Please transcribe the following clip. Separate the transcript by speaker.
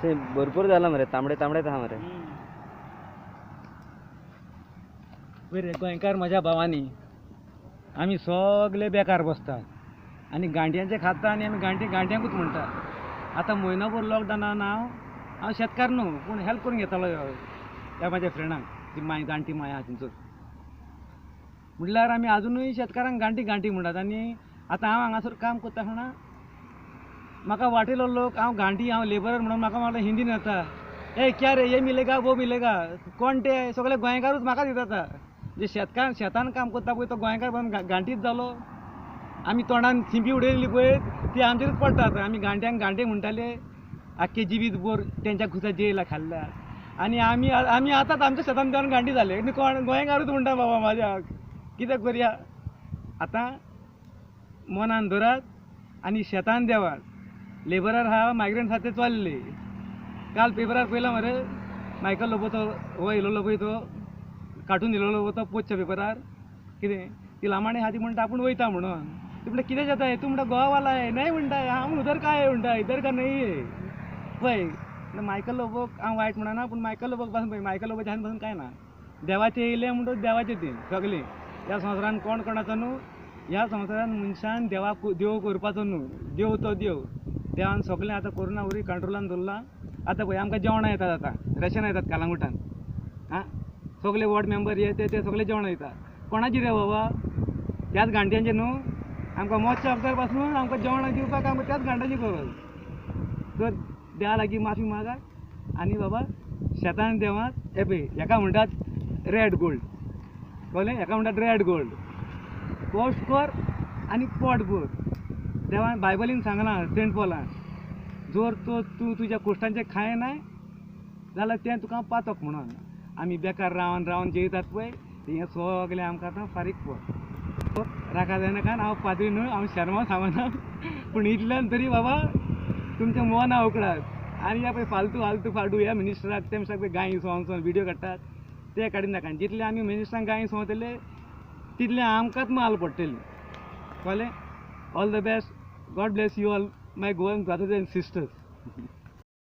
Speaker 1: अशें भरपूर जाला मरे, तांबडे तांबडेच आहा मरे.
Speaker 2: बरें गोंयकार म्हज्या भावांनी, आमी सगले बेकार बसतात आनी गांठयांचे खाता आनी आमी गांठयांकूच म्हणटात. आतां म्हयनोभर लॉकडावनान हांव शेतकार न्हू, पूण हेल्प करून घेतालो ह्या म्हाज्या फ्रेंडांक, ती माय जाणटी माय आहा तेंचो. म्हणल्यार आमी आजुनूय शेतकारांक गांठी गांठी म्हणटात. आनी आतां हांव हांगासर काम करता आसतना म्हाका वाटेलो लोक, हांव गांठी, हांव लेबरर म्हणून म्हाका म्हणटा हिंदीन येता, ए क्या रे ये मिलेगा वो मिलेगा. कोण ते सगळे गोंयकारूच म्हाका दितात. जे शेतकार शेतान काम करता पळय तो गोंयकार पण गांठीच जालो. आमी तोंडान थिंपी उडयल्ली पळय ती आमचेरूच पडटा. आतां आमी गांठ्यांक गांठे म्हणटाले, आख्खे जिवीत भर तेंच्या खुसा जेयला खाल्ल्या. आनी आमी आमी आतांच आमच्या शेतान देंवन गांठी जाले. आनी कोण गोंयकारूच म्हणटा बाबा म्हाज्या, कितें करया. आतां मनान धरात आनी शेतान देवात. लेबरार आहा, मायग्रंट्स आहा ते चल्ले. काल पेपरार पळयला मरे, मायकल लोबो तो हो येयलेलो पळय, तो काटून येयलेलो तो पोचच्या पेपरार कितें ती लामाणे आहा ती म्हणटा आपूण वयता म्हणून. ती म्हणटा कितें जाता, तूं म्हणटा गोवावाला आहे नाही म्हणटा, हांव उधर काय म्हणटा, इधर का नाही आहे. पळय मायकल लोबोक हांव वायट म्हणना, पूण मायकल लोबोक पासून पळय, मायकल लोबोच्या हातान पासून कांय ना. देवाचें येयलें म्हणटकच देवाचें तें सगळें. ह्या संवसारान कोण कोणाचो न्हू, ह्या संवसारान मनशान देवाक देव करपाचो न्हू, देव तो देव. देवान सगळें आतां कोरोना वरी कंट्रोलान दवरलां. आतां पळय आमकां जेवणां येतात, आतां रेशनां येतात कालांगुटान. आं सगळे वॉर्ड मेंबर हे ते सगळे जेवणां दितात. कोणाची रे बाबा, त्याच घांट्यांचे न्हू. आमकां मोच्या वखदार पासून आमकां जेवणां दिवपाक आमकां त्याच घांट्याची गरज. तर देवा लागीं माफी मागात आनी बाबा शेतान देवात. हे पळय हेका म्हणटात रेड गोल्ड, कळ्ळें, हेका म्हणटात रेड गोल्ड. कश्ट कर आनी पोट भर. देवान बायबलीन सांगलां सेंट पॉलान, जर तो तूं तुज्या कोश्टांचें खायनाय जाल्यार तें तुका पातक म्हणून. आमी बेकार रावन रावन जेयतात पळय, हें सगळें आमकां आतां फारीक पड. राका जायनाका, हांव पाद्री न्हू, हांव शेर्मांव सांगना, पूण इतल्यान तरी बाबा तुमचें मन उकडात. आनी ह्या पळय फालतू फालतू फाडू ह्या मिनिस्टराक ते पळय गायी सोंव सोंव व्हिडियो काडटात, ते काडिनाका. जितले आमी मिनिस्टरांक गायी सोंवतले तितलें आमकांच माल पडटली. कळ्ळें? All the best. God bless you all my Goan brothers and sisters.